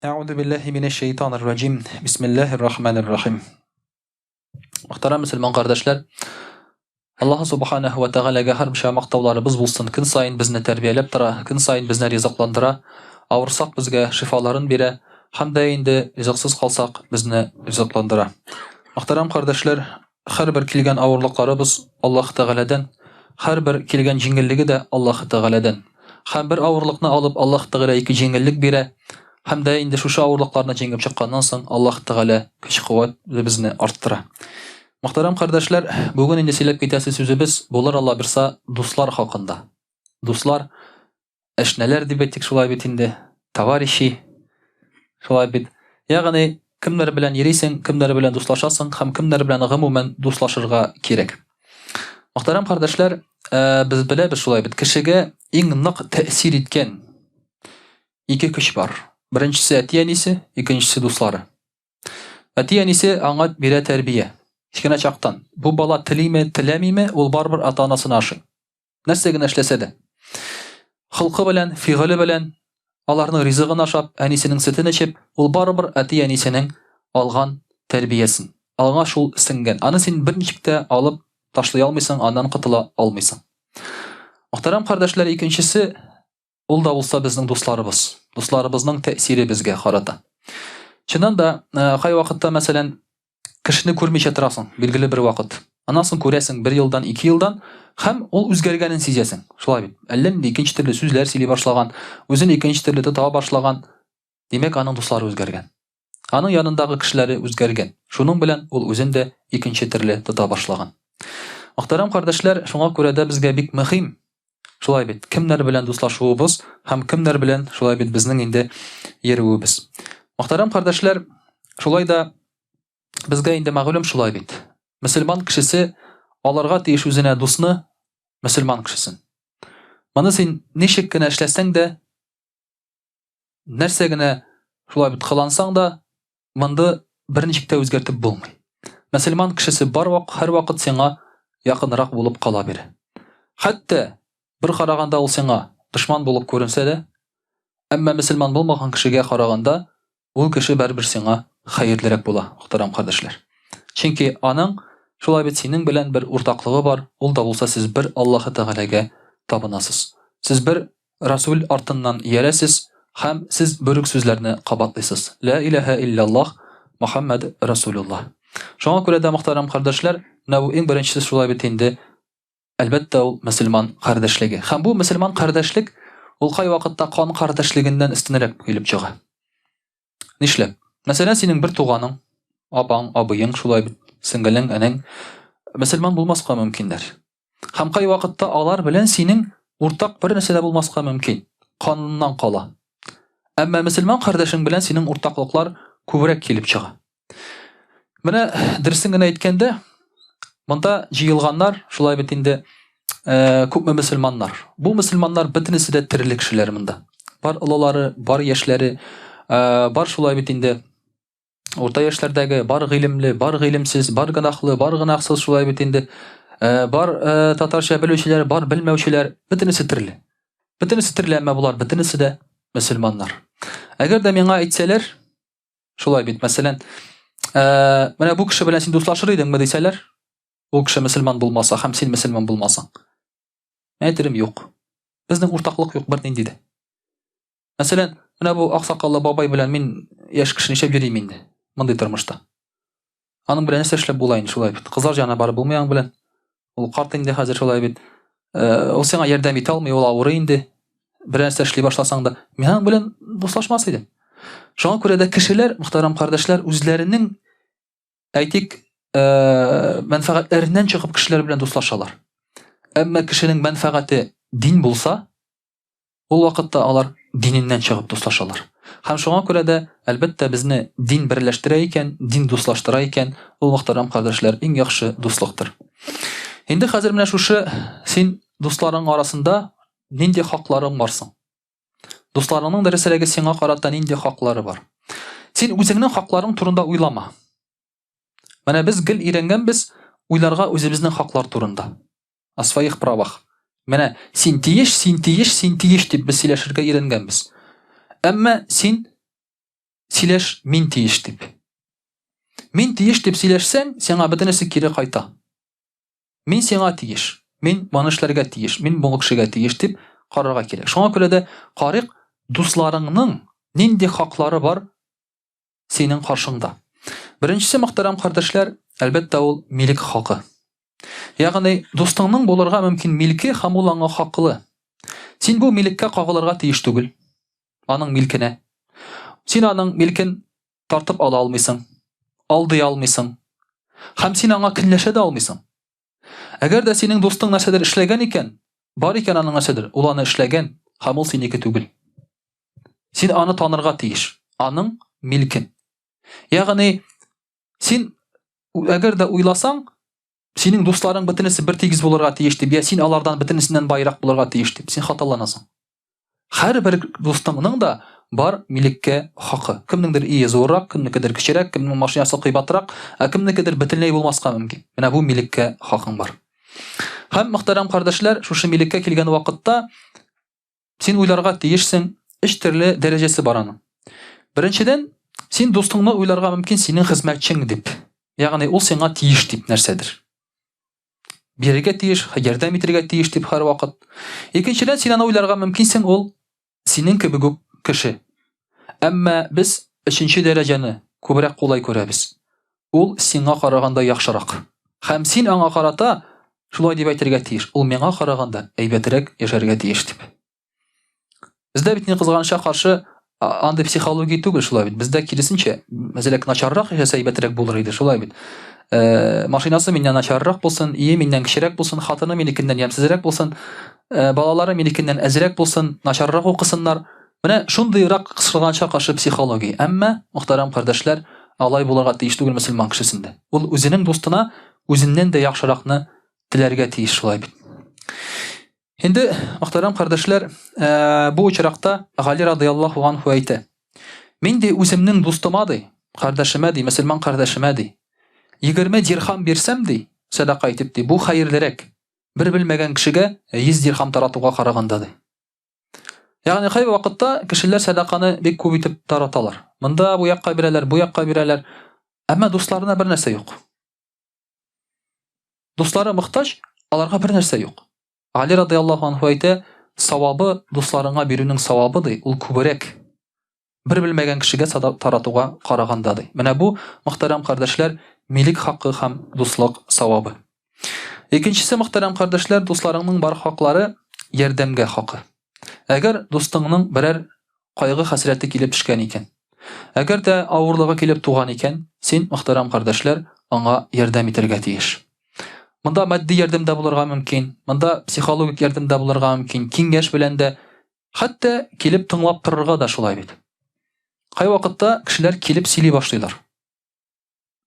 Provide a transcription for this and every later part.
Әгъузу биллаһи минәш шәйтанир раҗим. Бисмиллаһир рахманир рахим. Мөхтәрәм мөселман кардәшләр, Аллаһ субханаһу ва тәгаләгә һәрбер мактауларыбыз булсын. Көн саен безне тәрбияләп тора, көн саен безне ризыкландыра. Авырсак безгә шифаларын бирә, һәм дә инде ризыксыз калсак, безне ризыкландыра. Мөхтәрәм кардәшләр, һәрбер килгән авырлыкларыбыз Аллаһ Тәгаләдән, һәрбер килгән җиңеллеге дә Аллаһ Тәгаләдән. Һәм бер авырлыкны алып Аллаһ Тәгалә ике җиңеллек бирә, һәм дә инде шушы авырлыкларны җиңеп чыкканнан соң Аллаһ Тәгалә көч-куәтебезне арттыра. Мөхтәрәм кардәшләр, бүген инде сөйләп китәсе сүзебез булыр Алла бирса, дуслар хакында. Дуслар, әшнәләр дип әйтик шулай бит инде, товарищи, шулай бит. Ягъни, кемнәр белән йөрисең, кемнәр белән дуслашасың һәм кемнәр белән гомумән дуслашырга кирәк. Мөхтәрәм кардәшләр, э, без беләбез шулай бит, кешегә иң нык тәэсир иткән ике көч бар. Беренчесе әти-әнисе, икенчесе дуслары. Әти-әнисе аңа бирә тәрбия. Кечкенә чактан. Бу бала телиме, теләмиме, ул барыбер ата-анасына ошый. Нәрсә генә эшләсә дә. Холкы белән, фигыле белән аларның ризыгын ашап, әнисенең сөтен эчеп, ул барыбер әти-әнисенең алган тәрбиясен, аңа шул сеңгән. Аны син берничек тә алып ташлый алмыйсың, аннан котыла алмыйсың. Мөхтәрәм кардәшләр, икенчесе, ул да булса безнең дусларыбыз. Дусларыбызның тәэсире безгә карата. Чыннан да, э, кайвакытта, мәсәлән, кешене күрмичә торасың, билгеле бер вакыт. Аннан соң күрәсең бер елдан, ике елдан һәм ул үзгәргәнен сизәсең. Шулай бит. Әллә нинди икенче төрле сүзләр сөйли башлаган, үзен икенче төрле тота башлаган. Димәк, аның дуслары үзгәргән. Аның янындагы кешеләре үзгәргән. Шуның белән ул үзен дә икенче төрле тота башлаган. Мөхтәрәм кардәшләр, шуңа күрә дә безгә бик мөһим шулай бит, кемнәр белән дуслашуыбыз һәм кемнәр белән шулай бит безнең инде йөрүебез. Мөхтәрәм кардәшләр, шулай да безгә инде мәгълүм шулай бит. Мөселман кешесе аларга тиеш үзенә дусны, мөселман кешесен. Моны син ничек кенә эшләсәң дә, нәрсә генә шулай бит кылансаң да, монды берничек тә үзгәртеп булмый. Мөселман кешесе бар вак, һәрвакыт сиңа якынрак булып кала бирә. Хәтта бер караганда ул сиңа дошман булып күренсә дә, әмма мөселман булмаган кешегә караганда ул кеше барыбер сиңа хәерлерәк була, мөхтәрәм кардәшләр. Чөнки аның шулай бит синең белән бер уртаклыгы бар, ул да булса сез бер Аллаһы Тәгаләгә табынасыз. Сез бер Расүл артыннан иярәсез һәм сез бер үк сүзләрне кабатлыйсыз, Лә иләһә илляллаһ, Мөхәммәд Расүлуллаһ. Шуңа күрә дә, мөхтәрәм кардәшләр, менә бу иң беренчесе шулай бит инде, әлбәттә, ул мөселман кардәшлеге. Һәм бу мөселман кардәшлек ул кайвакытта кан кардәшлегеннән өстенрәк килеп чыга. Нишләп? Мәсәлән, синең бер туганың, апаң, абыең, шулай бит, сеңелең, энең мөселман булмаска мөмкиннәр. Һәм кайвакытта алар белән синең уртак бер нәрсә дә булмаска мөмкин, каныннан кала. Әмма мөселман кардәшең белән синең уртаклыклар күбрәк килеп чыга. Менә дөресен генә әйткәндә, монда җыелганнар, шулай бит инде, э, күпме мөселманнар. Бу мөселманнар бөтенесе дә терлек кешеләр монда. Бар олылары, бар яшьләре, э, бар шулай бит инде урта яшьләрдәге, бар гыйлемле, бар гыйлемсез, бар гөнаһлы, бар гөнаһсыз шулай бит инде. Э, бар э, татарча белүчеләр, бар белмәүчеләр, бөтенесе төрле. Бөтенесе төрле, әмма болар бөтенесе дә мөселманнар. Әгәр дә миңа әйтсәләр, Шулай бит, мәсәлән, ә, менә бу кеше белән син дуслашыр идеңме дисәләр, ул кеше мөселман булмаса һәм син мөселман булмасаң. Мин әйтерем, юк. Безнең уртаклык юк бернинди дә. Мәсәлән, менә бу аксакаллы бабай белән мин яшь кеше нишләп йөрим инде мондый тормышта? Аның белән нәрсә эшләп була инде шулай бит. Кызлар җаны барып булмый аның белән. Ул карт инде хәзер шулай бит. Э, ул сиңа ярдәм итә алмый, ул авырый инде. Бер нәрсә эшли башласаң да, мин аның белән дуслашмас идем. Шуңа күрә дә кешеләр, мөхтәрәм кардәшләр, үзләренең әйтик, э, мәнфәгатьләреннән чыгып кешеләр белән дуслашалар. Әмма кешенең мәнфәгате дин булса, Ул вакытта алар диненнән чыгып дуслашалар. Һәм шуңа күрә дә, әлбәттә, безне дин берләштерә икән, дин дуслаштыра икән, ул, мөхтәрәм кардәшләр, иң яхшы дуслыктыр. Инде хәзер менә шушы син дусларың арасында нинди хакларың бар соң? Дусларыңның дөресрәге сиңа карата нинди хаклары бар? Син үзеңнең хакларың турында уйлама. Менә без гел өйрәнгәнбез уйларга үзебезнең хаклар турында. О своих правах. Менә син тиеш, син тиеш, син тиеш дип без сөйләшергә өйрәнгәнбез. Әмма син Сөйләш мин тиеш дип. Мин тиеш дип сөйләшсәң, сиңа бөтенесе кире кайта. Мин сиңа тиеш, мин моны эшләргә тиеш, мин бу кешегә тиеш дип карарга кирәк. Шуңа күрә дә карыйк, дусларыңның нинди хаклары бар синең каршыңда. Беренчесе, мөхтәрәм кардәшләр, әлбәттә, ул милек хакы. Ягъни, дустыңның булырга мөмкин милке һәм ул аңа хаклы. Син бу милеккә кагылырга тиеш түгел. Аның милкенә. Син аның милкен тартып ала алмыйсың, алдый алмыйсың. Һәм син аңа көнләшә дә алмыйсың. Әгәр дә синең дустың нәрсәдер эшләгән икән, бар икән аның нәрсәдер, ул аны эшләгән, һәм ул синеке түгел. Син аны танырга тиеш, аның милкен. Ягъни, син әгәр дә уйласаң, синең дусларың бөтенесе бер тигез булырга тиеш дип, я син алардан бөтенесеннән байрак булырга тиеш дип, син хаталанасың. Һәрбер дустыңның да бар милеккә хакы. Кемнеңдер ие зуррак, кемнекедер кечерәк, кемнең машинасы кыйбатрак, ә кемнекедер бөтенләй булмаска мөмкин. Менә бу милеккә хакың бар. Һәм, мөхтәрәм кардәшләр, шушы милеккә килгән вакытта син уйларга тиешсең, өч төрле дәрәҗәсе бар аның. Беренчедән, син дустыңны уйларга мөмкин синең хезмәтчең дип. Ягъни ул сиңа тиеш дип нәрсәдер. Бирергә тиеш, ярдәм итәргә тиеш дип һәрвакыт. Икенчедән, син аны уйларга мөмкинсең, ул синең кебек үк кеше. Әмма без өченче дәрәҗәне күбрәк кулай күрәбез. Ул сиңа караганда яхшырак. Һәм син аңа карата шулай дип әйтергә тиеш, ул миңа караганда әйбәтрәк яшәргә тиеш дип. Бездә бит ни кызганычка каршы андый психология түгел шулай бит. Бездә киресенчә, әзрәк начаррак яшәсә әйбәтрәк булыр иде, шулай бит. Э, машинасы миннән начаррак булсын, ие миннән кечерәк булсын, хатыны минекеннән ямьсезрәк булсын, э, балалары минекеннән әзрәк булсын, начаррак укысыннар. Менә шундыйрак кысылганча каршы психология. Әмма, мөхтәрәм кардәшләр, алай булырга тиеш түгел мөселман кешесендә. Ул үзенең дустына үзеннән дә яхшыракны теләргә тиеш шулай бит. Инде, мөхтәрәм кардәшләр, э, бу очракта Гали радыяллаһу анху әйтә. Мин ди үземнең дустыма ди, кардәшемә ди, мөселман кардәшемә ди, 20 дирхам бирсәм ди, сәдака итеп ди, бу хәерлерәк. Бер белмәгән кешегә 100 дирхам таратуга караганда ди. Ягъни кай вакытта кешеләр сәдаканы бик күп итеп тараталар. Монда бу якка бирәләр, бу якка бирәләр. Әмма дусларына бер нәрсә юк. Дуслары мохтаҗ, аларга бер нәрсә юк. Али радыяллаһу анһу әйтә, савабы дусларыңа бирүнең савабы ди, ул күбрәк. Бер белмәгән кешегә таратуга караганда ди. Менә бу, мөхтәрәм кардәшләр, милек хакы һәм дуслык савабы. Икенчесе, мөхтәрәм кардәшләр, дусларыңның бар хаклары ярдәмгә хакы. Әгәр дустыңның берәр кайгы-хәсрәте килеп төшкән икән, әгәр дә авырлыгы килеп туган икән, син, мөхтәрәм кардәшләр, аңа ярдәм итәргә тиеш. Монда матди ярдәм дә булырга мөмкин, монда психологик ярдәм дә булырга мөмкин, киңәш белән дә, хәтта килеп тыңлап торырга да шулай бит. Кайвакытта кешеләр килеп сөйли башлыйлар.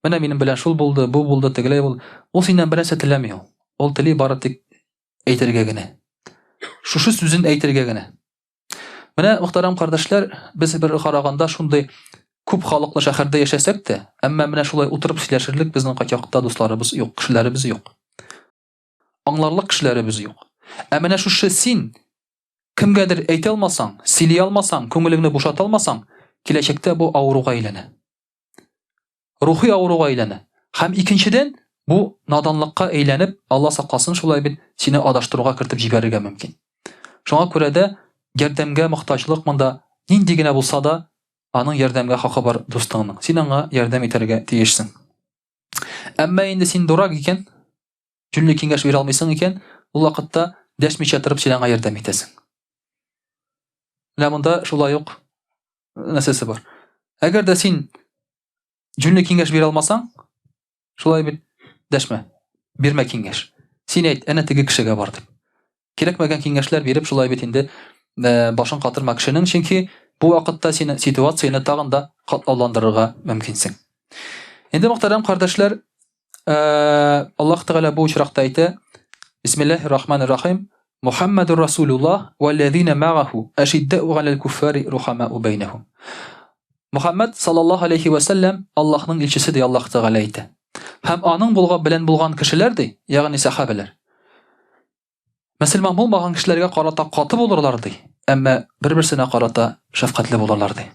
Менә минем белән шул булды, бу булды, тегеләй булды. Ул синнән бернәрсә теләми ул. Ул тели бары тик әйтергә генә. Шушы сүзен әйтергә генә. Менә, мөхтәрәм кардәшләр, без бер караганда шундый күп халыклы шәһәрдә яшәсәк тә, әмма менә шулай утырып сөйләшерлек безнең кайчакта дусларыбыз юк, кешеләребез юк. Аңларлык кешеләребез юк. Ә менә шушы син кемгәдер әйтә алмасаң, сөйли алмасаң, күңелеңне бушата алмасаң, киләчәктә бу авыруга әйләнә. Рухи авыруга әйләнә. Һәм икенчедән, бу наданлыкка әйләнеп, Алла сакласын, шулай бит, сине адаштыруга кертеп җибәрергә мөмкин. Шуңа күрә дә ярдәмгә мохтаҗлык монда нинди генә булса да, аның ярдәмгә хакы бар дустыңның. Син аңа ярдәм итәргә тиешсең. Әмма инде син дурак икән, җүнле киңәш бирә алмыйсың икән, ул вакытта дәшмичә торып син аңа ярдәм итәсең. Менә монда шулай ук нәрсәсе бар. Әгәр дә син җүнле киңәш бирә алмасаң, шулай бит, дәшмә, бирмә киңәш. Син әйт, әнә теге кешегә бар дип. Кирәкмәгән киңәшләр биреп, шулай бит инде э, башын катырма кешенең, чөнки бу вакытта син ситуацияне тагын да катлауландырырга мөмкинсең. Инде мөхтәрәм кардәшләр, э, Аллаһ Тәгалә бу очракта әйтә: Бисмиллаһир рахманир рахим. Мухаммадур Расулуллаһ вәлләзина мәгаху әшиддәу галәл күффари рухамау бәйнәһум. Мухаммад саллаллаһу алейхи вә сәлләм Аллаһның илчесе ди Аллаһ Тәгалә әйтә. Һәм аның булган белән булган кешеләр ди, ягъни сәхабәләр. Мөселман булмаган кешеләргә карата каты булырлар ди, әмма бер-берсенә карата шәфкатьле булырлар ди.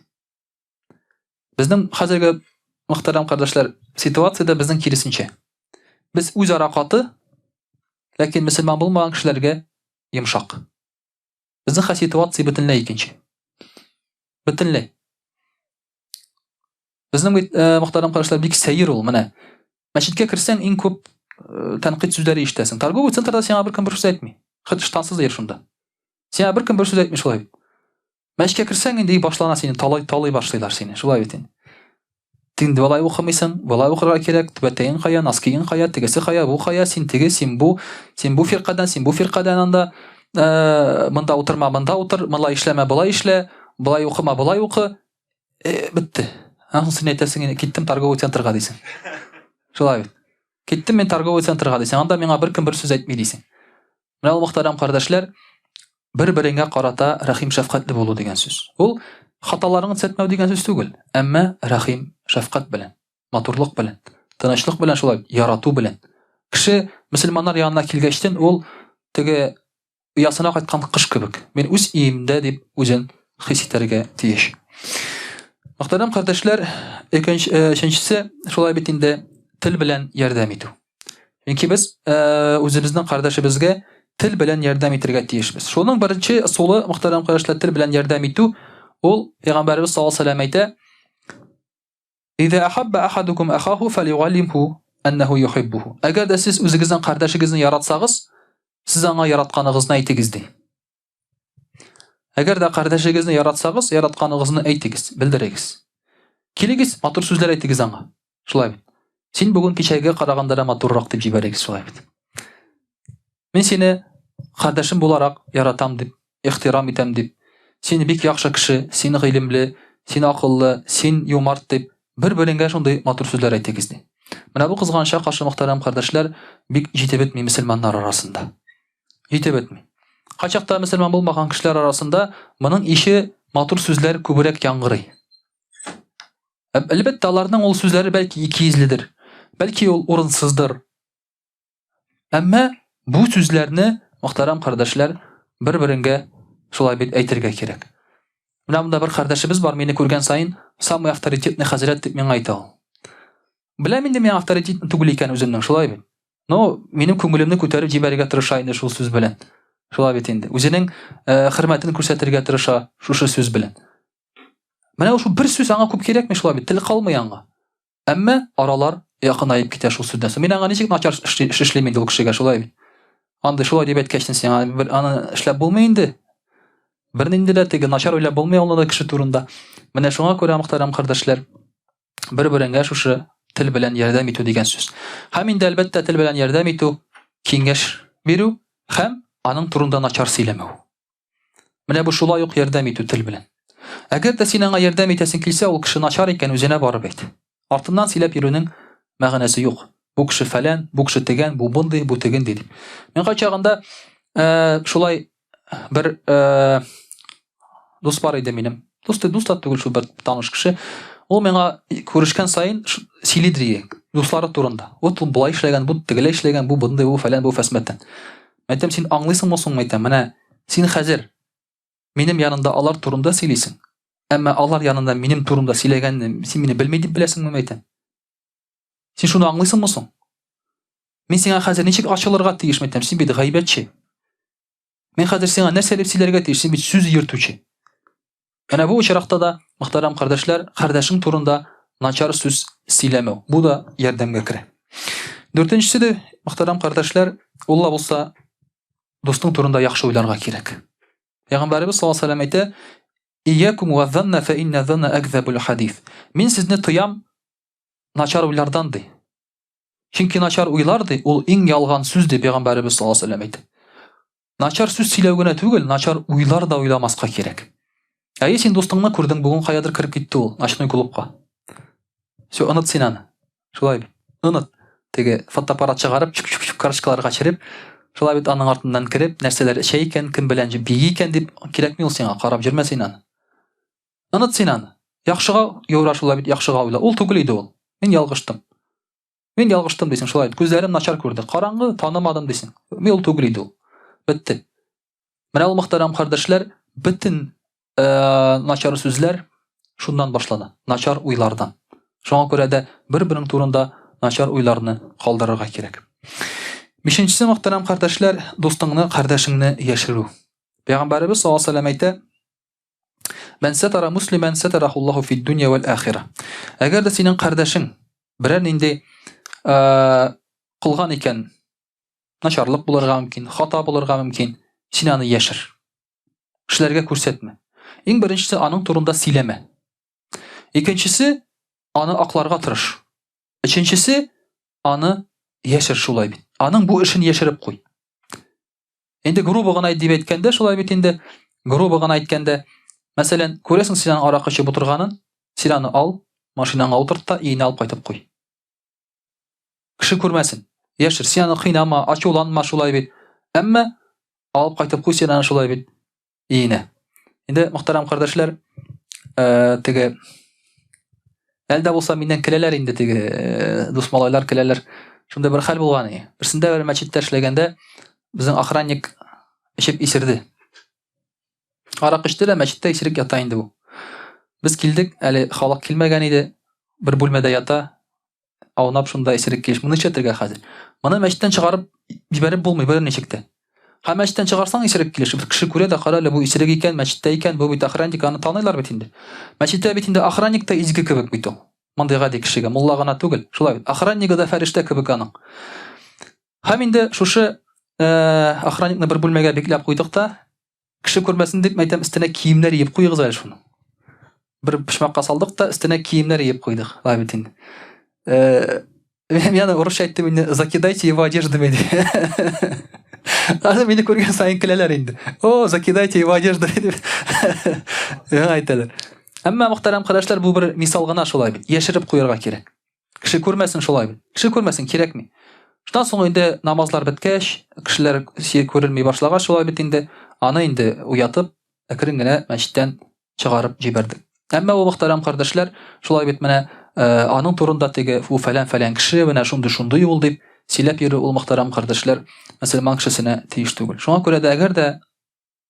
Безнең хәзерге мөхтәрәм кардәшләр, ситуациядә безнең киресенчә. Без үзара каты, ләкин мөселман булмаган кешеләргә йомшак. Безнең хәзер ситуация бөтенләй икенче. Бөтенләй. Безнең бит, э, мөхтәрәм кардәшләр, бик сәер ул менә. Мәчеткә керсәң, иң күп э, тәнкыйть сүзләре ишетәсең. Торговый центрда сиңа беркем бер сүз әйтми. Хәтта штансыз йөр шунда. Сиңа беркем бер сүз әйтми шулай бит. Мәчеткә керсәң инде башлана сине, талай талый башлыйлар сине. Шулай бит инде. Син болай укымыйсың, болай укырга кирәк, түбәтәең кая, носкиең кая, тегесе кая, бу кая, син теге, син бу, син бу фиркадән, син бу фиркадән анда, э, монда утырма, монда утыр, болай эшләмә, болай эшлә, болай укыма, болай укы. Э, бетте. Аннан соң син әйтәсең, инде, киттем торговый центрга дисең. Шулай бит. Киттем мин торговый центрга дисең, анда миңа беркем бер сүз әйтми дисең. Менә ул мөхтәрәм кардәшләр, бер-береңә карата рәхим шәфкатьле булу дигән сүз. Ул хаталарыңны төзәтмәү дигән сүз түгел, әмма рәхим шәфкать белән, матурлык белән, тынычлык белән шулай ярату белән. Кеше мөселманнар янына килгәчтен ул теге оясына кайткан кош кебек. Мин үз өемдә дип үзен хис итәргә тиеш. Мөхтәрәм кардәшләр, икенче, э, өченчесе шулай бит инде тел белән ярдәм итү. Чөнки без э, үзебезнең кардәшебезгә тел белән ярдәм итәргә тиешбез. Шуның беренче ысулы, мөхтәрәм кардәшләр, тел белән ярдәм итү, ул Пәйгамбәребез саллаллаһу алейһи ва сәлләм әйтә: "Иза ахабба ахадукум ахаху фалюгаллимху аннаху юхиббуху." Әгәр дә сез үзегезнең кардәшегезне яратсагыз, сез аңа яратканыгызны әйтегез ди. Әгәр дә кардәшегезне яратсагыз, яратканыгызны әйтегез, белдерегез. Килегез, матур сүзләр әйтегез аңа. Шулай бит. Син бүген кичәгегә караганда да матуррак дип җибәрегез, шулай бит. Мин сине кардәшем буларак яратам дип, ихтирам итәм дип. Син бик яхшы кеше, син гыйлемле, син акыллы, син юмарт дип, бер-береңгә шундый матур сүзләр әйтегез ди. Менә бу кызганычка каршы, мөхтәрәм кардәшләр, бик җитеп бетми мөселманнар арасында. Җитеп бетми. Кайчакта мөселман булмаган кешеләр арасында моның ише матур сүзләр күбрәк яңгырый. Әлбәттә, аларның ул сүзләре бәлки икейөзледер, бәлки ул урынсыздыр. Әмма бу сүзләрне, мөхтәрәм кардәшләр, бер-береңгә шулай бит әйтергә кирәк. Менә монда бер кардәшебез бар, мине күргән саен, самый авторитетный хәзрәт дип миңа әйтә ул. Беләм инде мин авторитетный түгел икән үземнең, шулай бит. Но минем күңелемне күтәреп җибәрергә тырыша инде шул сүз белән. Шулай бит инде. Үзенең э, хөрмәтен күрсәтергә тырыша шушы сүз белән. Менә шул бер сүз аңа күп кирәкми шулай бит, тел калмый аңа. Әмма аралар якынаеп китә шул сүздән соң. Мин аңа ничек начар эш эшлим инде ул кешегә, шулай бит. Андый шулай дип әйткәч, сиңа бер аны эшләп булмый инде. Бернинди дә теге начар уйлап булмый ул кеше турында. Менә шуңа күрә, мөхтәрәм кардәшләр, бер-береңә шушы тел белән ярдәм итү дигән сүз. Һәм инде әлбәттә тел белән ярдәм итү, киңәш бирү һәм аның турында начар сөйләмәү. Менә бу шулай ук ярдәм итү тел белән. Әгәр дә син аңа ярдәм итәсең килсә, ул кеше начар икән, үзенә барып әйт. Артыннан сөйләп йөрүнең мәгънәсе юк. Бу кеше фәлән, бу кеше тегән, бу мондый, бу тегенди дип. Мин кайчагында э, шулай бер э, дус бар иде минем. Дус дус та түгел, шул бер таныш кеше. Ул миңа күрешкән саен сөйлидер иде дуслары турында. Вот ул болай эшләгән, бу тегеләй эшләгән, бу мондый, бу фәлән, бу фәсмәтән. Әйтәм, син аңлыйсыңмы соң, әйтәм, менә син хәзер минем янында алар турында сөйлисең. Әмма алар янында минем турында сөйләгәнне син мине белми дип беләсеңме, әйтәм. Син шуны аңлыйсыңмы соң? Мин сиңа хәзер ничек ачылырга тиеш, әйтәм, син бит гайбәтче. Мин хәзер сиңа нәрсә дип сөйләргә тиеш, син бит сүз йөртүче. Менә бу очракта да, мөхтәрәм кардәшләр, кардәшең турында начар сүз сөйләмәү. Бу да ярдәмгә керә. Дүртенчесе дә, мөхтәрәм кардәшләр, ул да булса дустың турында яхшы уйларга кирәк. Пәйгамбәребез саллаллаһу алейһи ва сәлләм әйтә: "Иякум ва занна фа инна занна акзабул хадис." Мин сезне тыям начар уйлардан ди. Чөнки начар уйлар ди, ул иң ялган сүз ди Пәйгамбәребез саллаллаһу алейһи ва сәлләм әйтә. Начар сүз сөйләү генә түгел, начар уйлар да уйламаска кирәк. Әйе, син дустыңны күрдең, бүген каядыр кереп китте ул, ночной клубка. Все, оныт син аны. Шулай бит. Оныт. Теге фотоаппарат чыгарып, чүк-чүк-чүк карточкаларга череп, шулай бит аның артыннан кереп, нәрсәләр эчә икән, кем белән бии икән дип, кирәкми ул сиңа, карап йөрмә син аны. Оныт син аны. Яхшыга юра шулай бит, яхшыга уйла. Ул түгел иде ул. Мин ялгыштым. Мин ялгыштым дисең, шулай бит. Күзләрем начар күрде. Караңгы, танымадым дисең. Мин ул түгел иде ул. Бетте. Менә ул мөхтәрәм кардәшләр, бөтен э, начар сүзләр, шуннан башлана, начар уйлардан. Шуңа күрә дә бер-берең турында начар уйларны калдырырга кирәк. Бишенчесе, мөхтәрәм кардәшләр, дустыңны, кардәшеңне яшерү. Пәйгамбәребез саллаллаһу алейһи вәсәлләм әйтә: "Мән сатара муслиман сатарахуллаһу фид дөнья вәл ахира". Әгәр дә синең кардәшең берәр нинди кылган икән, начарлык булырга мөмкин, хата булырга мөмкин, син аны яшер. Кешеләргә күрсәтмә. Иң беренчесе аның турында сөйләмә. Икенчесе аны акларга тырыш. Өченчесе аны яшер шулай бит. Аның бу эшен яшереп куй. Инде грубо гына дип әйткәндә, шулай бит инде, грубо гына әйткәндә, мәсәлән, күрәсең син аның аракы эчеп утырганын, син аны ал, машинаңа утырт та өенә алып кайтып куй. Кеше күрмәсен. Яшер, син аны кыйнама, ачуланма шулай бит. Әмма алып кайтып куй син аны шулай бит өенә. Инде, мөхтәрәм кардәшләр, э, теге әлдә булса миннән көләләр инде теге э, дус малайлар көләләр. Шунда бер хәл булган иде. Берсендә бер мәчеттә эшләгәндә безнең охранник эчеп исерде. Арак эчте дә мәчеттә исерек ята инде бу. Без килдек, әле халык килмәгән иде. Бер бүлмәдә ята, аунап шунда исерек килеш. Моны нишләтергә хәзер? Моны мәчеттән чыгарып җибәреп булмый берничек тә. Һәм мәчеттән чыгарсаң исерек килеш, бер кеше күрә дә, кара әле бу исерек икән, мәчеттә икән, бу бит охранник, аны таныйлар бит инде. Мәчеттә бит инде охранник та изге кебек бит ул. Мондый гади кешегә, мулла гына түгел, шулай бит. Охраннигы да фәрештә кебек аның. Һәм инде шушы э, охранникны бер бүлмәгә бикләп куйдык та, Кеше күрмәсен дип, мәйтәм, өстенә киемнәр иеп куегыз әле шуны. Бер почмакка салдык та, өстенә киемнәр иеп куйдык. Лай бит инде. Э, мин аны урысча әйттем инде, закидайте его одеждами дип. Аны мине күргән саен көләләр инде. О, закидайте его одеждами дип. Миңа әйтәләр. Әмма мөхтәрәм кардәшләр, бу бер мисал гына шулай бит. Яшереп куярга кирәк. Кеше күрмәсен шулай бит. Кеше күрмәсен кирәкми. Шуннан соң инде намазлар беткәч, кешеләр күренми башлагач шулай бит инде, аны инде уятып, әкрен генә мәчеттән чыгарып җибәрдек. Әмма ул мөхтәрәм кардәшләр, шулай бит менә э, аның турында теге бу фәлән-фәлән кеше, менә шундый-шундый ул дип сөйләп йөрү ул мөхтәрәм кардәшләр мөселман кешесенә тиеш түгел. Шуңа күрә дә әгәр дә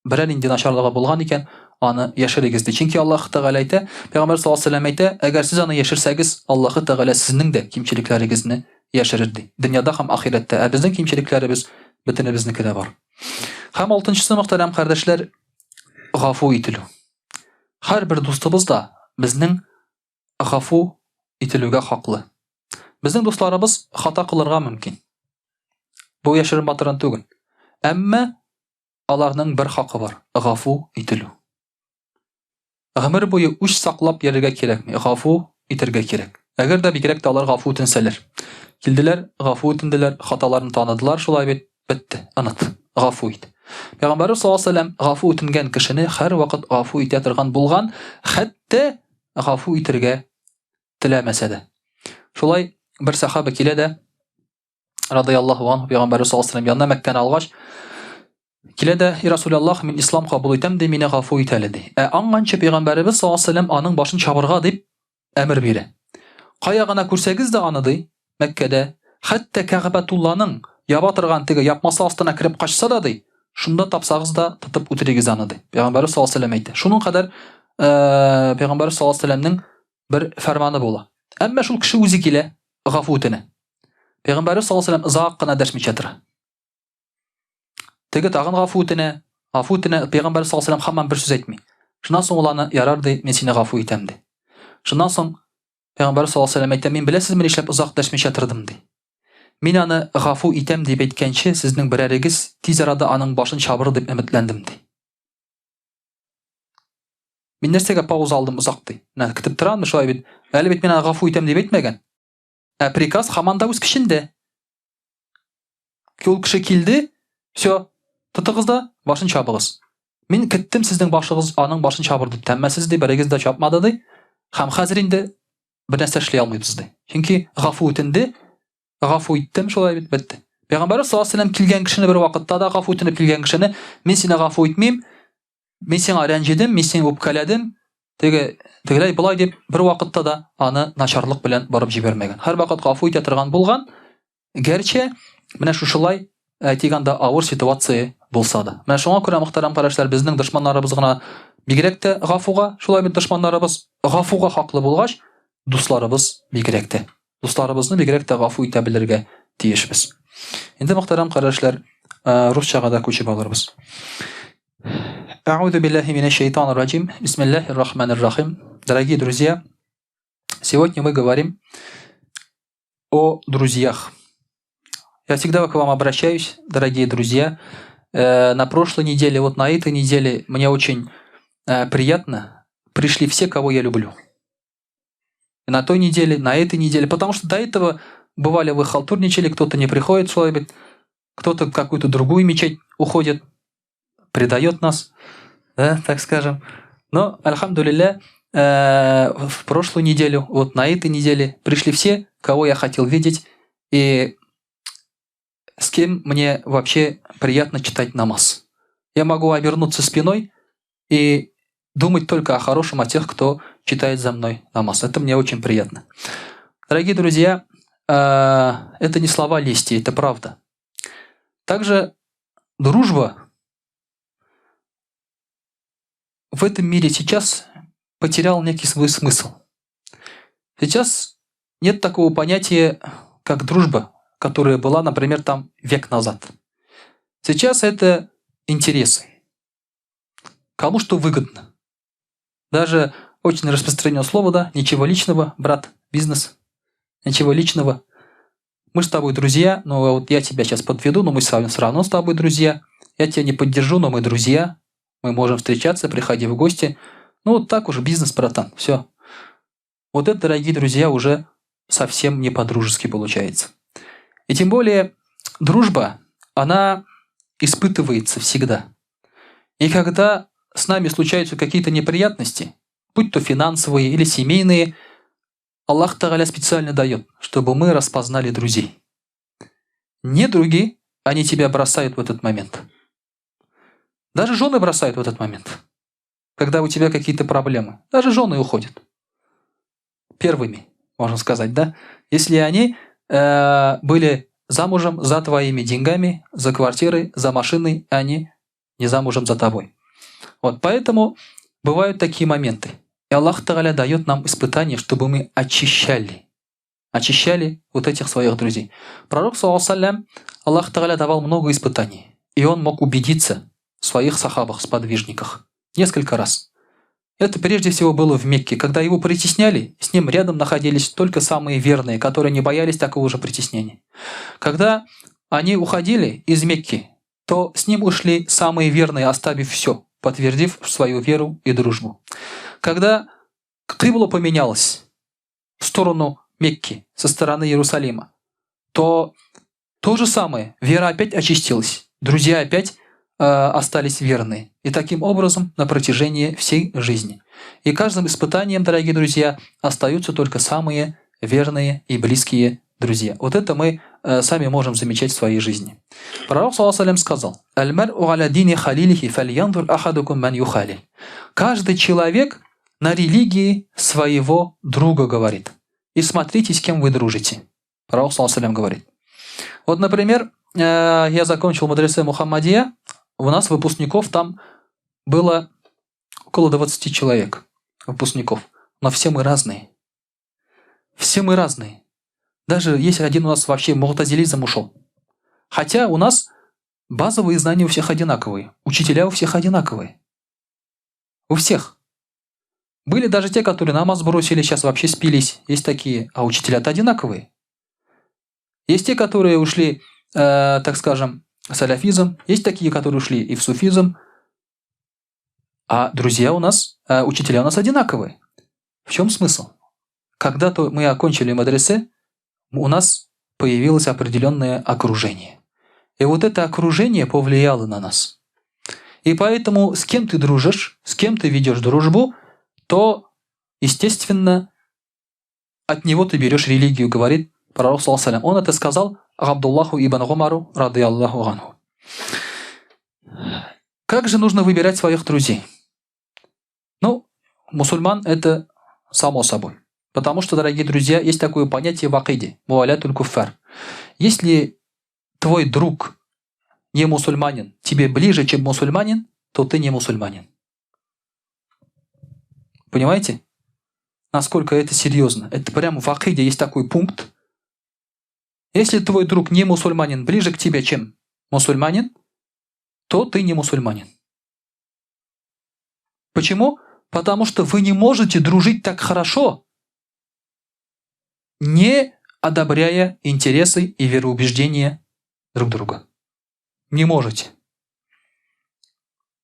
берәр нинди начарлыгы булган икән, аны яшерегез ди. Чөнки Аллаһ Тәгалә әйтә, Пәйгамбәр саллаллаһу алейһи вәсәлләм әйтә, әгәр сез аны яшерсәгез, Аллаһ Тәгалә сезнең дә кимчелекләрегезне яшерер ди. Дөньяда һәм ахирәттә. Ә безнең кимчелекләребез бөтенебезнеке дә бар. Һәм алтынчысы, мөхтәрәм кардәшләр, гафу ителү. Һәрбер дустыбыз да безнең гафу ителүгә хаклы. Безнең дусларыбыз хата кылырга мөмкин. Бу яшерен батырын түгел. Әмма Аларның бер хакы бар, гафу ителү. Гомер буе үч саклап йөрергә кирәкми, гафу итәргә кирәк. Әгәр дә бигрәк тә алар гафу үтенсәләр. Килделәр, гафу үтенделәр, хаталарын таныдылар, шулай бит, бетте, оныт, гафу ит. Пәйгамбәрбез саллаллаһу алейһи ва сәлләм гафу үтенгән кешене һәрвакыт гафу итә торган булган, хәтта гафу итергә теләмәсә дә. Шулай бер сахаба килә дә, радыяллаһу анху пәйгамбәрбез саллаллаһу алейһи янына Мәккәне алгач, килә дә, "И Расулаллаһ, мин ислам кабул итәм, ди, мине гафу ит әле", ди. Ә аңганчы пәйгамбәребез саллаллаһу алейһи аның башын чабырга дип әмер бирә. Кая гына күрсәгез дә аны, ди, Мәккәдә, хәтта Кәгъбәтулланың яба торган теге япмасы астына кереп качса да, ди, шунда тапсагыз да тотып үтерегез аны, ди. Пәйгамбәребез саллаллаһу алейһи әйтә. Шуның кадәр э, пәйгамбәребез саллаллаһу алейһи бер фәрманы була. Әмма шул кеше үзе килә, гафу үтенә. Пәйгамбәрбез саллаллаһу алейһи ва сәлләм озак кына дәшмичә тора. Теге тагын гафу үтенә, гафу үтенә, пәйгамбәрбез саллаллаһу алейһи ва сәлләм һаман бер сүз әйтми. Шуннан соң ул аны, ярар ди, мин сине гафу итәм ди. Шуннан соң пәйгамбәрбез саллаллаһу алейһи ва сәлләм әйтә, мин беләсезме нишләп озак дәшмичә тордым ди. Мин аны гафу итәм дип әйткәнче, сезнең берәрегез тиз арада аның башын чабыр дип өметләндем ди. Мин нәрсәгә пауза алдым озак ди. Менә көтеп торам, шулай бит. Әле бит мин аны гафу итәм дип әйтмәгән. Ә приказ һаман да үз көчендә. Ул кеше килде, все, тотыгыз да башын чабыгыз. Мин көттем сезнең башыгыз аның башын чабыр дип. Әмма сез ди берегез дә чапмады ди. Һәм хәзер инде бер нәрсә эшли алмыйбыз ди. Чөнки гафу үтенде, гафу иттем, шулай бит бетте. Пәйгамбәрбез саллаллаһу алейһи килгән кешене бер вакытта да гафу үтенеп килгән кешене мин сине гафу итмим, Мин сиңа рәнҗедем, мин сиңа үпкәләдем, теге тегеләй болай дип бер вакытта да аны начарлык белән барып җибәрмәгән. Һәрвакыт гафу итә торган булган. Гәрчә менә шушылай әйтик анда авыр ситуация булса да. Менә шуңа күрә мөхтәрәм кардәшләр, безнең дошманнарыбыз гына Бигрәк тә гафуга, шулай бит дошманнарыбыз гафуга хаклы булгач, дусларыбыз бигрәк тә. Дусларыбызны бигрәк тә гафу итә белергә тиешбез. Инде мөхтәрәм кардәшләр, русчага да күчеп алырбыз. Әгъузу биллаһи минәш шайтанир раҗим. Бисмиллаһир рахманир рахим. Дорогие друзья, сегодня мы говорим о друзьях. Я всегда к вам обращаюсь, дорогие друзья. На прошлой неделе, вот на этой неделе мне очень приятно пришли все, кого я люблю. На той неделе, на этой неделе. Потому что до этого бывали вы халтурничали, кто-то не приходит, человек, кто-то в какую-то другую мечеть уходит, предает нас, да, так скажем. Но, альхамдулилля, в прошлую неделю, вот на этой неделе пришли все, кого я хотел видеть, и с кем мне вообще приятно читать намаз. Я могу обернуться спиной и думать только о хорошем, о тех, кто читает за мной намаз. Это мне очень приятно. Дорогие друзья, это не слова лести, это правда. Также дружба в этом мире сейчас потеряла некий свой смысл. Сейчас нет такого понятия, как дружба, которая была, например, там век назад. Сейчас это интересы. Кому что выгодно. Даже очень распространенное слово, да, ничего личного, брат, бизнес, ничего личного. Мы с тобой друзья, но вот я тебя сейчас подведу, но мы с вами все равно с тобой друзья. Я тебя не поддержу, но мы друзья. Мы можем встречаться, приходи в гости. Ну вот так уж бизнес, братан, все. Вот это, дорогие друзья, уже совсем не по-дружески получается. И тем более дружба, она испытывается всегда. И когда с нами случаются какие-то неприятности, будь то финансовые или семейные, Аллах Тагаля специально дает, чтобы мы распознали друзей. Не други, они тебя бросают в этот момент. Даже жены бросают в этот момент, когда у тебя какие-то проблемы. Даже жены уходят. Первыми, можно сказать, да? Если они были замужем за твоими деньгами, за квартирой, за машиной, они не замужем за тобой. Вот поэтому бывают такие моменты. И Аллах Тагаля дает нам испытания, чтобы мы очищали. Очищали вот этих своих друзей. Пророк, саллаллаху Аллах Тагаля давал много испытаний. И он мог убедиться в своих сахабах, сподвижниках. Несколько раз. Это прежде всего было в Мекке. Когда его притесняли, с ним рядом находились только самые верные, которые не боялись такого же притеснения. Когда они уходили из Мекки, то с ним ушли самые верные, оставив все, подтвердив свою веру и дружбу. Когда кибла поменялась в сторону Мекки, со стороны Иерусалима, то то же самое, вера опять очистилась, друзья опять остались верны. И таким образом на протяжении всей жизни. И каждым испытанием, дорогие друзья, остаются только самые верные и близкие друзья. Вот это мы сами можем замечать в своей жизни. Пророк, саллаллаху сказал: «Аль-мар'у аля дини халилихи фальянзур ахадукум ман юхалиль». Каждый человек на религии своего друга говорит. И смотрите, с кем вы дружите. Пророк, саллаллаху говорит. Вот, например, я закончил мадресе Мухаммадия. У нас выпускников там было около 20 человек. Выпускников. Но все мы разные. Все мы разные. Даже если один у нас вообще му'тазилизм ушел. Хотя у нас базовые знания у всех одинаковые. Учителя у всех одинаковые. У всех. Были даже те, которые намаз бросили, сейчас вообще спились. Есть такие. А учителя-то одинаковые. Есть те, которые ушли, так скажем, в саляфизм. Есть такие, которые ушли и в суфизм. А друзья у нас, учителя у нас одинаковые. В чем смысл? Когда-то мы окончили мадресе, у нас появилось определенное окружение. И вот это окружение повлияло на нас. И поэтому с кем ты дружишь, с кем ты ведешь дружбу, то, естественно, от него ты берешь религию, говорит пророк, саллаллаху. Он это сказал Абдуллаху ибн Умару, радыяллаху анху. Как же нужно выбирать своих друзей? Ну, мусульман это само собой. Потому что, дорогие друзья, есть такое понятие в акиде – муалятуль куффар. Если твой друг не мусульманин, тебе ближе, чем мусульманин, то ты не мусульманин. Понимаете? Насколько это серьезно? Это прямо в акиде есть такой пункт. Если твой друг не мусульманин ближе к тебе, чем мусульманин, то ты не мусульманин. Почему? Потому что вы не можете дружить так хорошо, не одобряя интересы и вероубеждения друг друга. Не можете.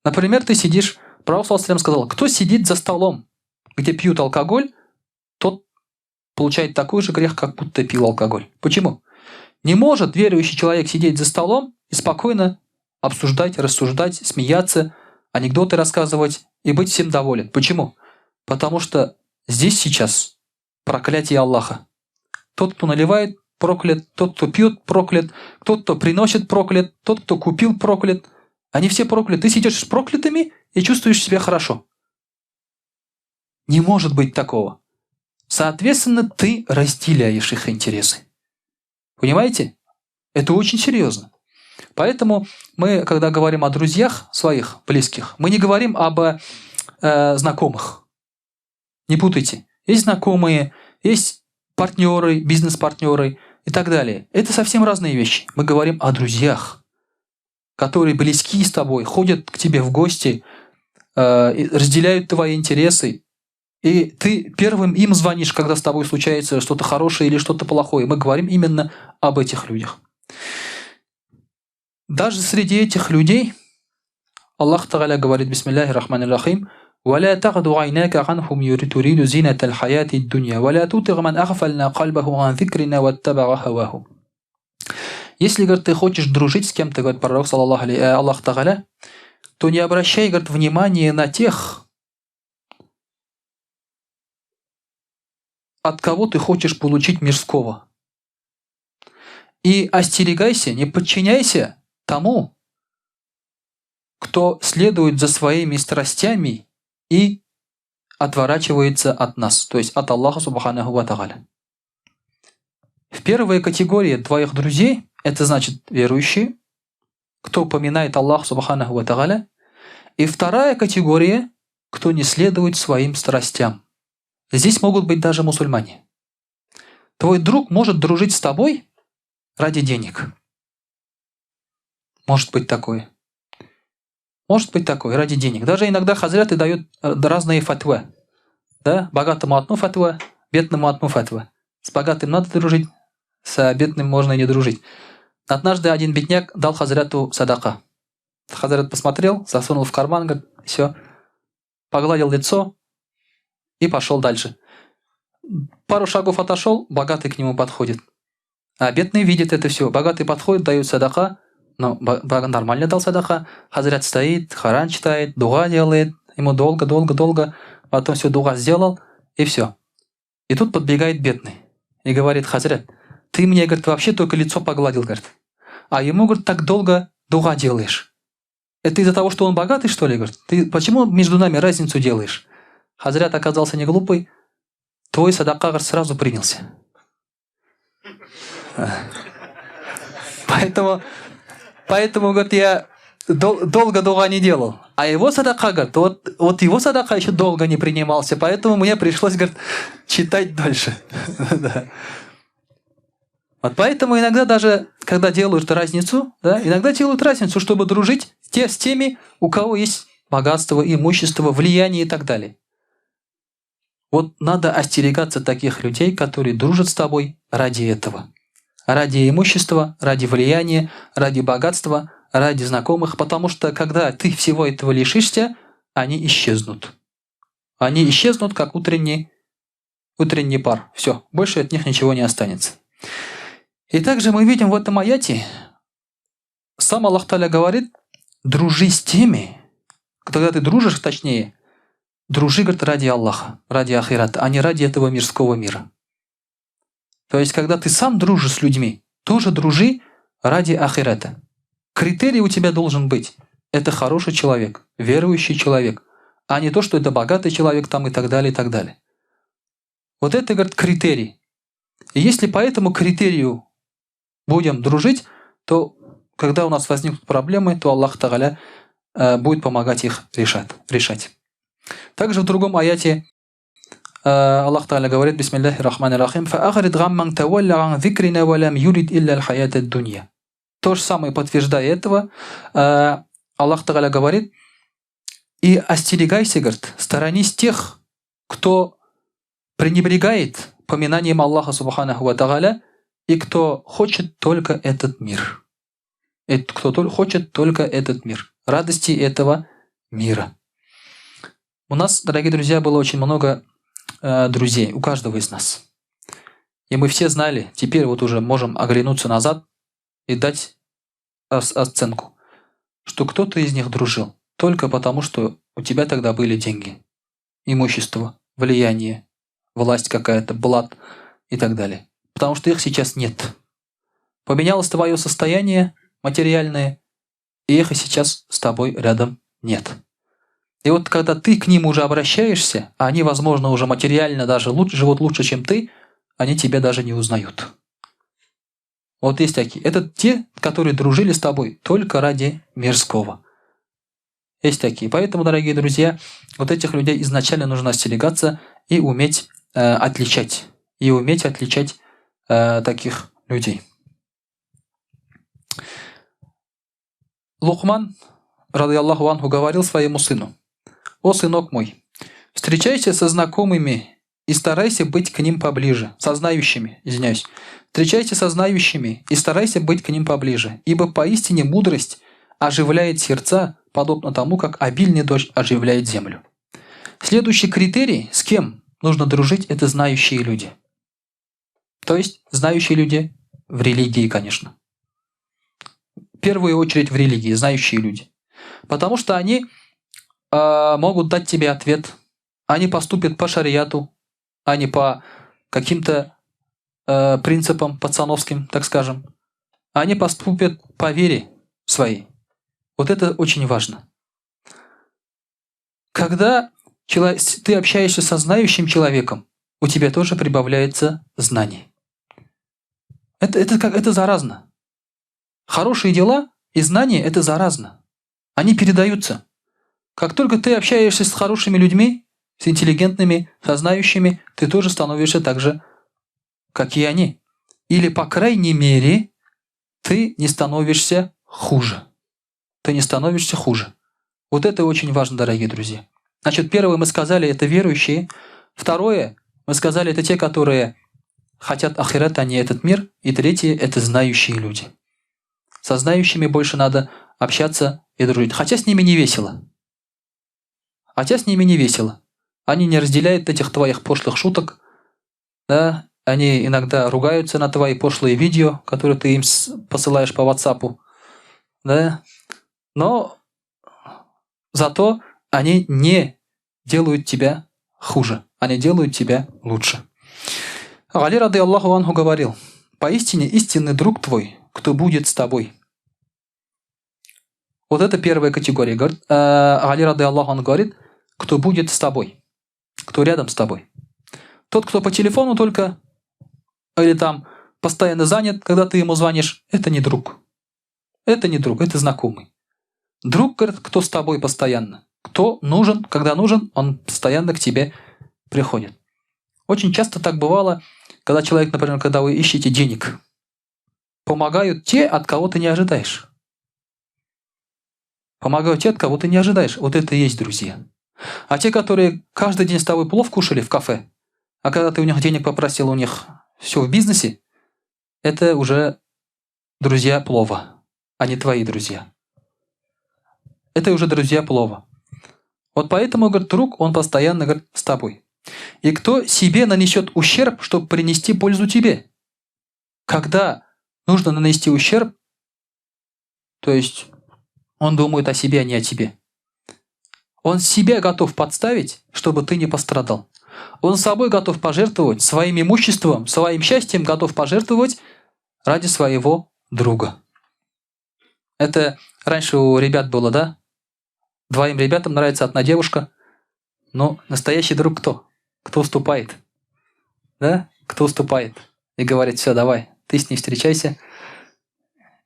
Например, ты сидишь, Пророк сказал, кто сидит за столом, где пьют алкоголь, тот получает такой же грех, как будто пил алкоголь. Почему? Не может верующий человек сидеть за столом и спокойно обсуждать, рассуждать, смеяться, анекдоты рассказывать и быть всем доволен. Почему? Потому что здесь сейчас проклятие Аллаха. Тот, кто наливает, проклят, тот, кто пьет, проклят, тот, кто приносит, проклят, тот, кто купил, проклят. Они все прокляты. Ты сидишь с проклятыми и чувствуешь себя хорошо. Не может быть такого. Соответственно, ты разделяешь их интересы. Понимаете? Это очень серьезно. Поэтому мы, когда говорим о друзьях своих близких, мы не говорим об знакомых. Не путайте. Есть знакомые, есть партнеры, бизнес-партнеры и так далее. Это совсем разные вещи. Мы говорим о друзьях, которые близки с тобой, ходят к тебе в гости, разделяют твои интересы. И ты первым им звонишь, когда с тобой случается что-то хорошее или что-то плохое. Мы говорим именно об этих людях. Даже среди этих людей Аллах Тагаля говорит, бисмиллахи рахмани рахим, ولا تغد عيناك عنهم تريد زينة الحياة الدنيا ولا تطع من أغفلنا قلبه عن ذكرنا واتبع هواه. Если, говорит, ты хочешь дружить с кем-то, говорит пророк, саллаллаху алейхи, Аллах Тагаля, то не обращай, говорит, внимания на тех, от кого ты хочешь получить мирского. И остерегайся, не подчиняйся тому, кто следует за своими страстями и отворачивается от нас, то есть от Аллаха субханаху ва тааля. В первой категории твоих друзей, это значит верующие, кто упоминает Аллаха субханаху ва тааля. И вторая категория, кто не следует своим страстям. Здесь могут быть даже мусульмане. Твой друг может дружить с тобой ради денег. Может быть такое. Может быть такое, ради денег. Даже иногда хазряты дают разные фатвы. Да? Богатому одну фатву, бедному одну фатву. С богатым надо дружить, с бедным можно и не дружить. Однажды один бедняк дал хазряту садака. Хазрят посмотрел, засунул в карман, говорит, все. Погладил лицо и пошел дальше. Пару шагов отошел, богатый к нему подходит. А бедный видит это все. Богатый подходит, дает садака. Но нормально дал садака. Хазрят стоит, Коран читает, дуа делает. Ему долго, долго, долго. Потом все дуа сделал, и все. И тут подбегает бедный. И говорит, хазрят, ты мне, говорит, вообще только лицо погладил, говорит. А ему, говорит, так долго дуа делаешь. Это из-за того, что он богатый, что ли, говорит? Ты почему между нами разницу делаешь? Хазрят оказался не глупый. Твой садака, говорит, сразу принялся. Поэтому, говорит, я долго дуа не делал. А его садака, говорит, вот его садака еще долго не принимался, поэтому мне пришлось, говорит, читать дольше. Да. Вот поэтому иногда даже, когда делают разницу, да, иногда делают разницу, чтобы дружить с теми, у кого есть богатство, имущество, влияние и так далее. Вот надо остерегаться таких людей, которые дружат с тобой ради этого. Ради имущества, ради влияния, ради богатства, ради знакомых, потому что когда ты всего этого лишишься, они исчезнут. Они исчезнут, как утренний пар. Все, больше от них ничего не останется. И также мы видим в этом аяте, сам Аллах Тааля говорит, дружи с теми, когда ты дружишь, точнее, дружи, говорит, ради Аллаха, ради ахирата, а не ради этого мирского мира. То есть, когда ты сам дружишь с людьми, тоже дружи ради ахирата. Критерий у тебя должен быть. Это хороший человек, верующий человек, а не то, что это богатый человек там и так далее, и так далее. Вот это, говорит, критерий. И если по этому критерию будем дружить, то когда у нас возникнут проблемы, то Аллах Тааля будет помогать их решать. Также в другом аяте Аллаһ Тәгалә говорит, бисмиллахи рахмани рахим, фәагрид гамман тавалла ган зикрина ва лам юрид илля аль-хаята дунья. То же самое, подтверждая этого, Аллах Тәгалә говорит, и остерегайся, говорит, сторонись тех, кто пренебрегает поминанием Аллаха Субханаху ва Тааля и кто хочет только этот мир. Кто хочет только этот мир, радости этого мира. У нас, дорогие друзья, было очень много друзей, у каждого из нас. И мы все знали, теперь вот уже можем оглянуться назад и дать оценку, что кто-то из них дружил только потому, что у тебя тогда были деньги, имущество, влияние, власть какая-то, блат и так далее. Потому что их сейчас нет. Поменялось твое состояние материальное, и их и сейчас с тобой рядом нет. И вот когда ты к ним уже обращаешься, а они, возможно, уже материально даже лучше, живут лучше, чем ты, они тебя даже не узнают. Вот есть такие. Это те, которые дружили с тобой только ради мирского. Есть такие. Поэтому, дорогие друзья, вот этих людей изначально нужно остерегаться и уметь отличать. И уметь отличать таких людей. Лукман, радыяллаху анху, говорил своему сыну: «О, сынок мой, встречайся со знакомыми и старайся быть к ним поближе, со знающими, извиняюсь. Встречайся со знающими и старайся быть к ним поближе, ибо поистине мудрость оживляет сердца, подобно тому, как обильный дождь оживляет землю». Следующий критерий, с кем нужно дружить, это знающие люди. То есть знающие люди в религии, конечно. В первую очередь в религии, знающие люди. Потому что они могут дать тебе ответ, они поступят по шариату, а не по каким-то принципам пацановским, так скажем. Они поступят по вере своей. Вот это очень важно. Когда ты общаешься со знающим человеком, у тебя тоже прибавляется знаний. Это заразно. Хорошие дела и знания – это заразно. Они передаются. Как только ты общаешься с хорошими людьми, с интеллигентными, со знающими, ты тоже становишься так же, как и они. Или, по крайней мере, ты не становишься хуже. Ты не становишься хуже. Вот это очень важно, дорогие друзья. Значит, первое мы сказали, это верующие. Второе, мы сказали, это те, которые хотят ахират, а не этот мир. И третье, это знающие люди. Со знающими больше надо общаться и дружить. Хотя с ними не весело. Хотя с ними не весело. Они не разделяют этих твоих пошлых шуток. Да? Они иногда ругаются на твои пошлые видео, которые ты им посылаешь по WhatsApp. Да? Но зато они не делают тебя хуже. Они делают тебя лучше. Али рады Аллаху анху говорил: «Поистине истинный друг твой, кто будет с тобой». Вот это первая категория. Говорит, Али рады Аллаху анху говорит, кто будет с тобой, кто рядом с тобой. Тот, кто по телефону только или там постоянно занят, когда ты ему звонишь, это не друг. Это не друг, это знакомый. Друг, говорит, кто с тобой постоянно. Кто нужен, когда нужен, он постоянно к тебе приходит. Очень часто так бывало, когда человек, например, когда вы ищете денег, помогают те, от кого ты не ожидаешь. Помогают те, от кого ты не ожидаешь. Вот это и есть друзья. А те, которые каждый день с тобой плов кушали в кафе, а когда ты у них денег попросил, у них все в бизнесе, это уже друзья плова, а не твои друзья. Это уже друзья плова. Вот поэтому, говорит, друг, он постоянно, говорит, с тобой. И кто себе нанесет ущерб, чтобы принести пользу тебе? Когда нужно нанести ущерб, то есть он думает о себе, а не о тебе. Он себя готов подставить, чтобы ты не пострадал. Он собой готов пожертвовать, своим имуществом, своим счастьем готов пожертвовать ради своего друга. Это раньше у ребят было, да? Двоим ребятам нравится одна девушка, но настоящий друг кто? Кто уступает? Да? Кто уступает? И говорит, все, давай, ты с ней встречайся.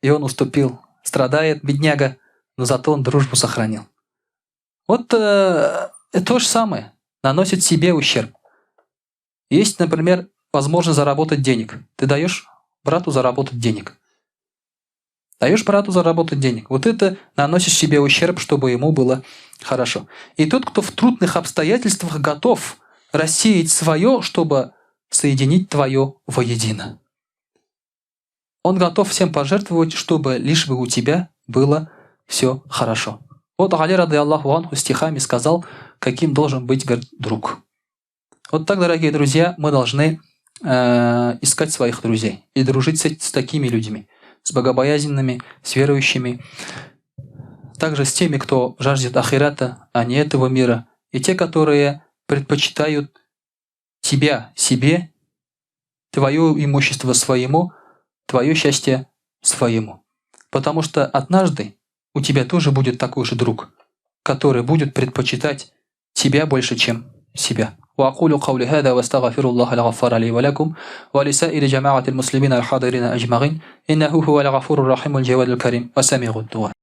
И он уступил. Страдает, бедняга, но зато он дружбу сохранил. Вот то же самое. Наносит себе ущерб. Есть, например, возможность заработать денег. Ты даешь брату заработать денег. Даешь брату заработать денег. Вот это наносишь себе ущерб, чтобы ему было хорошо. И тот, кто в трудных обстоятельствах готов рассеять свое, чтобы соединить твое воедино. Он готов всем пожертвовать, чтобы лишь бы у тебя было все хорошо. Вот Али, рады Аллаху анху, стихами сказал, каким должен быть, говорит, друг. Вот так, дорогие друзья, мы должны э, искать своих друзей и дружить с, с такими людьми, с богобоязненными, с верующими, также с теми, кто жаждет ахирата, а не этого мира, и те, которые предпочитают тебя себе, твое имущество своему, твое счастье своему. Потому что однажды у тебя тоже будет такой же друг, который будет предпочитать тебя больше, чем себя. وأقول قولي هذا واستغفر الله الغفار لي ولكم ولسائر جماعة المسلمين الحاضرين أجمعين إنه هو الغفور الرحيم الجواد الكريم وسميع الدعاء.